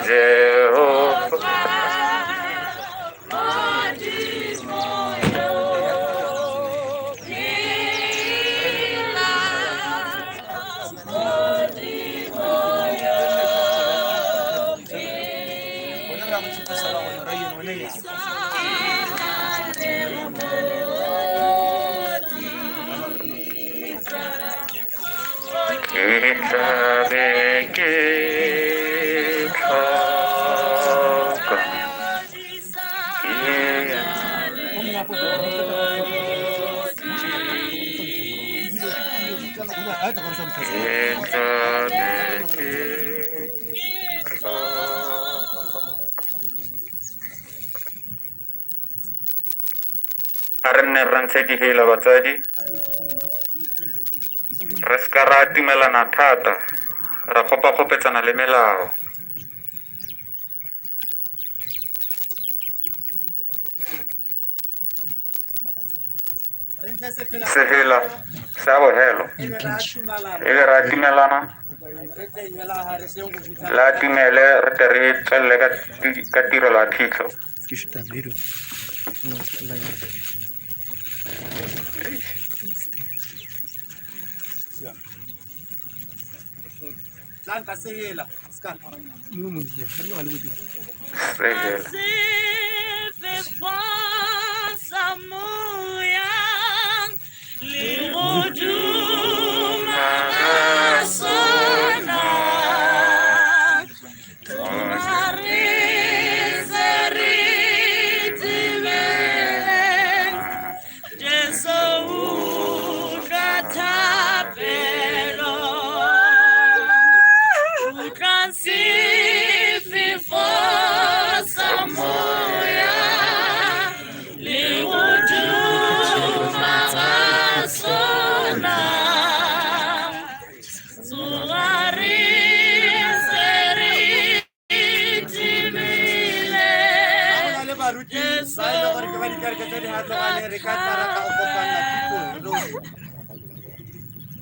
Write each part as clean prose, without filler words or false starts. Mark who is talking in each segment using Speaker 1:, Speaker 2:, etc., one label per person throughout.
Speaker 1: Jehofa. Ke tla be ke tlhoka ke tla be ke tlhoka. A re nne re ntshe dihela batsadi, re seka ra atumelana thata, ra kgopakgopetsana le melao. Sehela sa bogelo e be re atumelana, la atumele re tle re tswelele ka tirelo ya phitlho. Sehela.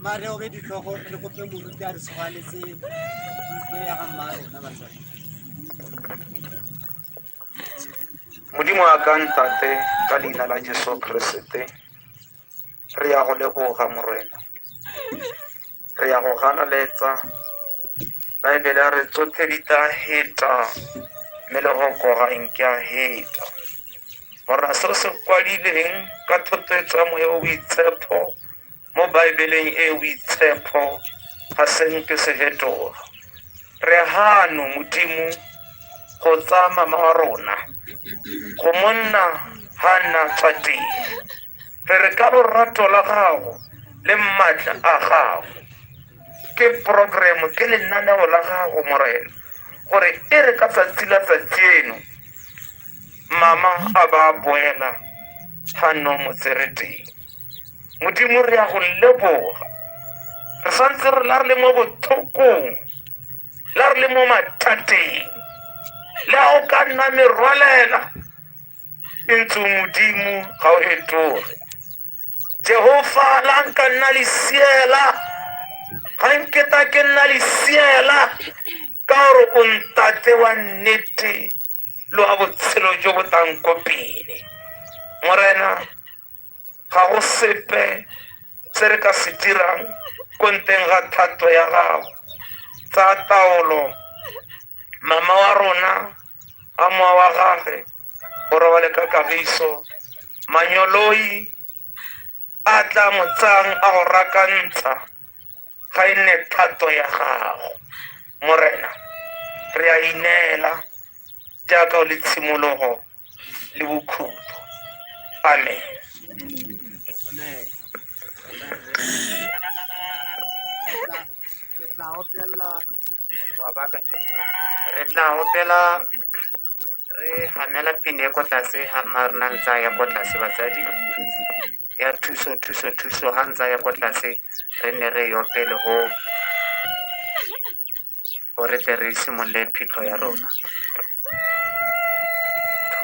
Speaker 2: Mare o be ditlhogo re kope moruti a re tshwanetse ntlo ya ga mma rona batsadi.
Speaker 1: Modimo wa ka ntate, ka leina la Jesu Keresete, re ya go leboga Morena, re ya go galaletsa. Baebele a re tsotlhe di tla heta, mme le go koga nke a heta. Morena, seo se kwadileng ka thotloetso ya moya o boitshepo mo Baebeleng e boitshepo ga se nke se fetoga. Re hano Modimo go tsaya mama wa rona go monna ha nna tswa teng, re re ka lorato la gago le maatla a gago, ke program, ke lenaneo la gago Morena, gore e re ka tsatsi la tsatsi eno mama a ba boela ha no motsere teng. Modimo re ya go leboga, re santse re la re le mo botlhokong, la re le mo mathateng, le ha o ka nna merwalela e ntse Modimo ga o fetoge. Jehofa, la nka nna lesiela, ga nketa ke nna lesiela, ka gore o ntate wa nnete le wa botshelo jo bo tlang ko pele. Morena, ga go sepe se re ka se dirang ko nteng ga thato ya gago. Tsa taolo mama wa rona a mowa wa gage o robale ka kagiso, manyoloi a tla mo tsayang a go rakantsha ga e nne thato ya gago. Morena, re a ineela jaaka o le tshimologo le bokhutlo. Amen.
Speaker 2: Re tla opela
Speaker 3: Re tla opela re hamela pine ko tlase ha mma rona ntse a ya ko tlase batsadi ya thuso thuso thuso ha ntse a ya ko tlase re nne re e opele ho gore tle re simolole phitlho ya rona.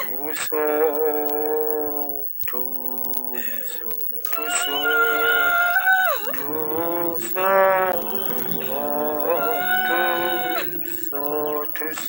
Speaker 3: Thuso thuso thuso thuso thuso thuso